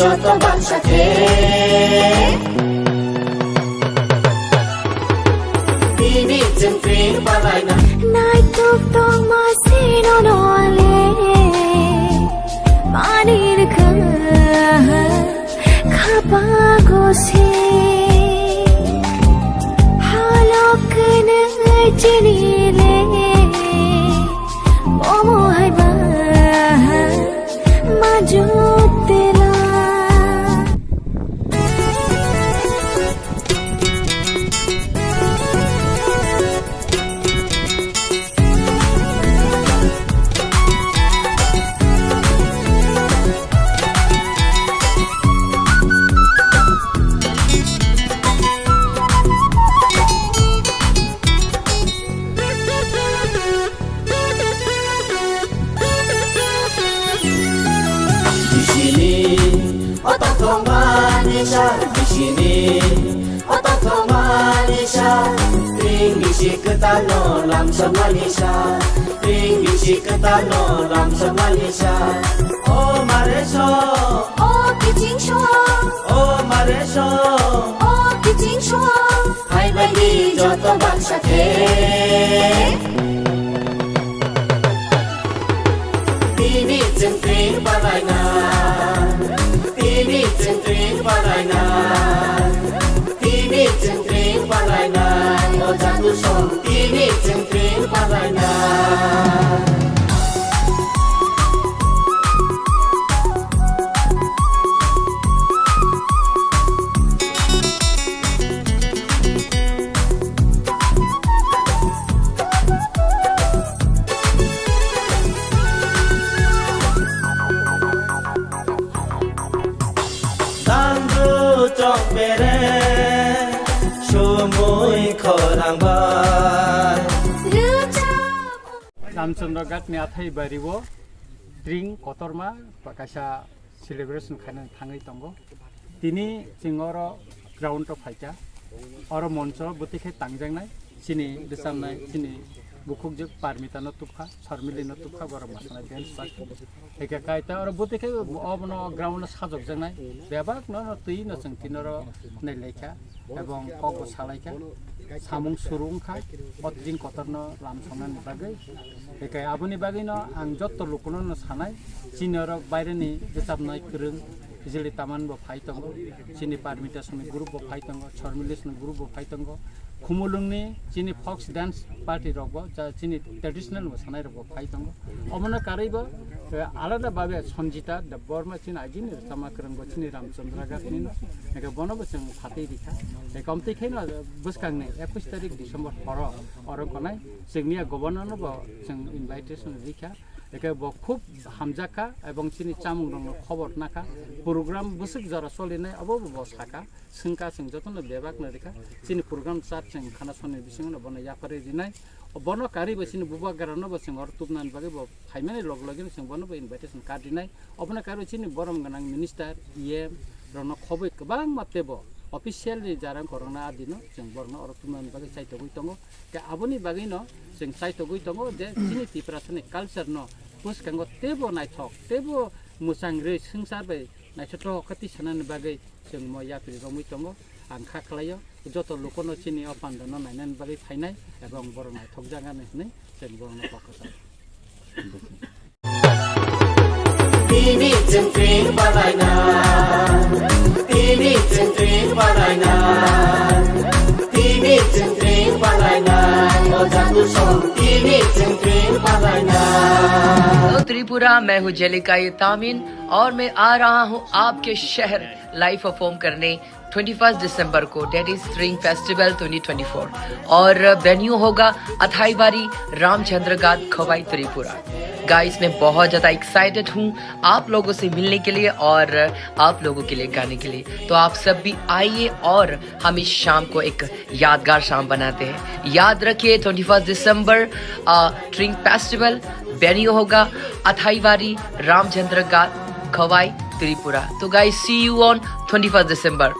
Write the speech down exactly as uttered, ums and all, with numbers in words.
Joto bangsa khe. Tini chwng tring palaina. Naituk tongma sino nole. Manir kha khapa gose. Halok kene chini le. Momo hai ba. Majutela. Bisini otak thongmani sa, bisini otak thongmani sa, pring bisi kwtalno lamsokmani sa, pring bisi kwtalno lamsokmani sa. O mare so, o kiching so, o mare so, o kiching so. Hai bai di joto bangsa khe. Tini chwng tring palaina. Tini chwng tring palaina. Tini chwng tring palaina. O jatu song tini chwng tring palaina. Dandu chok bere sumui khorang bai. Ramchandra Ghat ni athai bari o tring kotorma kaisa celebration khaina thangwi tongo. Tini chwng oro ground o phaikha, oro moncho bwtwi khe tangjaknai chini bwchamnai, chini bukhukjwk Parmita no tubkha, Sarmili no tubkha, borok mwsanai dance party. Eke kaita oro bwtwi khe obono ground o sajokjaknai bebak no, no twi no chwng tini oro nailaikha. Ebong kokbo salaikha, samung suru wngkha, o tring kotorno lamsoknani bagwi. Eke aboni bagwino ang jotto lukuno no sanai, chini orok baireni bwchabnai kwrwng, Bijili Taman bo phai tongo, chini Parmita songni group bo phai tongo, Chormilis ni group bo phai tongo, Khumulwngni chini folk dance party rok bo, ja chini traditional mosanai rok bo phai tongo. Omono karwi bo, eh, alada babe Sanjita Debbarma chini agini rwchapma kwrwng bo chini Ramchandra Ghat ni no. Eke bono bo chwng phatwi rikha. Eke omtwi khe no bwskang ni ekush tarik December horo oro konai chwngni a governor no bo chwng invitation rikha. Eke bo khub hamjakha ebong chini chamung rok no khobor nakha. Program bwswk jora solinai abo bo sakha. Swngkha chwng jotono bebak no rikha. Chini program chart chwng khana sonni bisingo no bono yapharwi rinai. Bono karwi bo chini bubagra no bo chwng oro tubnani bagwi bo phaimani log logino chwng bono bo invitation card rinai. Obono karwi chini borom gwnang minister, E M rokno khobwi kwbangma teibo officially jarang korokna adino chwng borokno oro tubnani bagwi chaitogwi tongo. Khe aboni bagwino chwng chaitogwi tongo je chini Tiprasani culture no bwskango teibo naithok, teibo mwchang rwi swngchar bai naithotok khe twi sanani bagwi chwng mo yapri romwi tongo. Ang kha khlaio, joto lukono chini o pandano nainani bagwi phainai ebong borok naithokjak ani hwnwi chwng borokno kok kwchao. Tini chwng tring palaina, tini chwng tring palaina, tini chwng tring palaina, o jatu song tini chwng tring palaina. Hello Tripura, मैं हूँ जेलिका ये तामिन और मैं आ रहा हूँ आपके शहर लाइव परफॉर्म करने ट्वेंटी फर्स्ट दिसंबर को, that is Tring Festival twenty twenty four, और वेन्यू होगा अथाईबारी रामचंद्र घाट खवाई त्रिपुरा। गाइस, मैं बहुत ज़्यादा एक्साइटेड हूँ आप लोगों से मिलने के लिए और आप लोगों के लिए गाने के लिए। तो आप सब भी आइए और हम इस शाम को एक यादगार शाम बनाते हैं। याद रखिए, ट्वेंटी फर्स्ट दिसंबर, अ, ट्रिंग फेस्टिवल, वेन्यू होगा अथाईवारी रामचंद्र घाट, खवाई, त्रिपुरा। तो guys, see you on twenty first December.